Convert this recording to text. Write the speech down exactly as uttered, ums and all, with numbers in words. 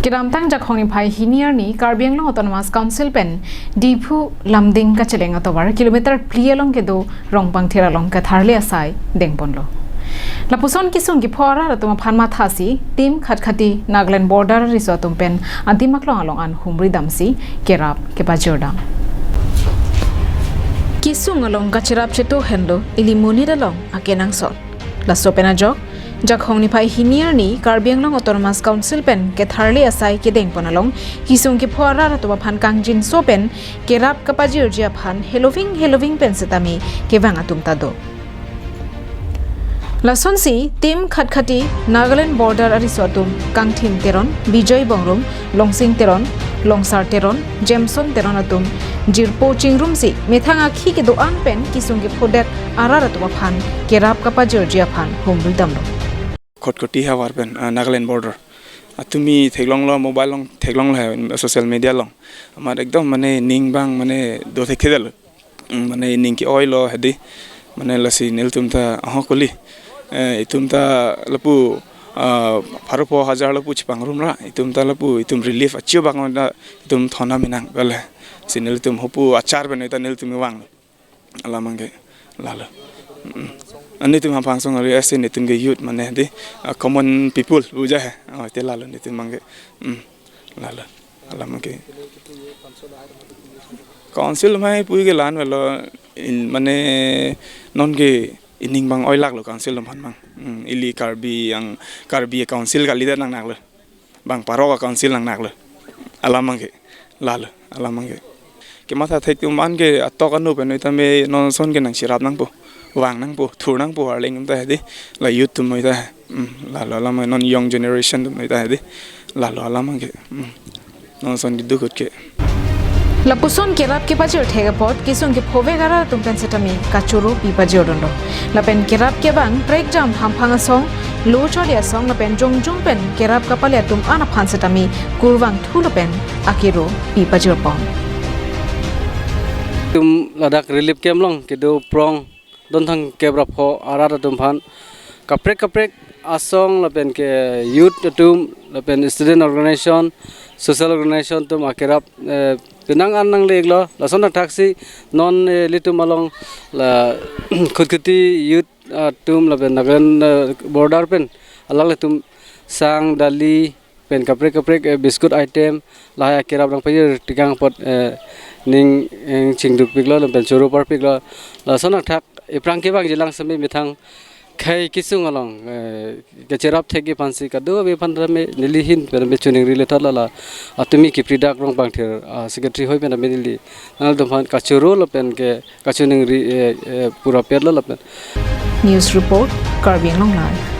Kedamtang Jakhong niphai hini arni Karbi Anglong Autonomous Council pen Diphu Lumding kacheleng atovar kilometer phli along kedo Rongpangthir along ketharli asai dengponlo. Lapuson kesung kepho arat atum aphan mathasi Team Khatkhati Nagaland border riso atum pen adim aklong along an humri damsi kerap kepajirdam. Kesung along kacherap cheto henlo ili monit along akenangsot. Laso pen ajok, Jakhong niphai hini arni Karbi Anglong Autonomous Council pen ketharli asai kedengpon along kesung kepho arat atum aphan kangjinso pen kerap kapajirji aphan heloving heloving pen setame kevang atum ta do. Lasonsi Team Khatkhati Nagaland border ariso atum Kangthim Teron, Bijoy Bongrum, Longsing Teron, Longsar Teron, Jameson Teron atum jirpo chingrumsi methang akhi kedo-an pen kesung kephodet arat atum aphan kerap kapajirji aphan humri damlo. Khatkhati havar pen, ah, Nagaland border. Atumi theklonglo, mobile along theklonglo, social media along. Amat ekdom mane ning abang mane do thekthedetlo. Mm, mane ning ke-oilo hedi. Mane lasi nelitum ta ahok kuli. Eh, itum ta lapu, ah, pharo pho hajar lapu chepangrumra. Itum ta lapu, itum relief achiu bang ta itum thona menang bale. Si nelitum hopu achar pen ta nelitum vanglo. Alam abangke lalo. Mm. Nelitum hamphang asong ari ase nelitum ke youth mane hedi, ah, common people buja he. Oh, te lalo nelitum abangke. Mm. Lalo. Alam abangke. Council mai pui ke la-an avelo in, mane non ke ining abang oilaklo council atum aphan abang. Mm. Ili Karbi yang Karbi council kalidet nangnaklo. Bang parok a-council nangnaklo. Alam abangke. Lalo. Alam abangke. Kematha thek atum an ke atok anu pen noi tame non ason ke nangcherap nangpo. Vang nangpo, thur nangpo, arleng atum ta hedi. La youth atum noi ta. Mm, lalo alam non young generation atum noi ta hedi. Lalo alam abangke. Mm. Non ason ke dukut ke. Lapuson kerap kepajir thek apot kesung kephovek arat atum pen setame kachoro pi pajirdunlo. Lapen kerap kevang prekjam hamphang asong, lo charli asong lapen jongjung pen kerap kapale atum an aphan setame kurvangthu lapen akero pi pajirpon. Itum ladak relief camp along kedo prong don thang kep ra pho arat atum aphan kaprek kaprek asong lapen ke youth atum lapen student organization, social organization atum akerap, eh, penang an nangleklo. Lason athaksi non, eh, ilitum along la Khatkhati youth atum lapen Nagaland, eh, border pen alanglitum sang, dali pen kaprek kaprek, eh, biscuit item lahai akerap nangpajir tikang apot, eh, ning, eh, chingdukpiklo lapen choro parpiklo. Lason athak iphrang kevangjilang seme methang khei kesung along, eh, kacherap thekji aphansi kadokave aphan tame neli ahin pen tame choningri lethotlo la. Atumi kepri dak Rongpangthir, ah, secretary hoi pen tame neli nanglitum aphan kachoro lapen ke kachoningri, eh, eh, pura petlo lapen. News report, Karbi Anglong Live.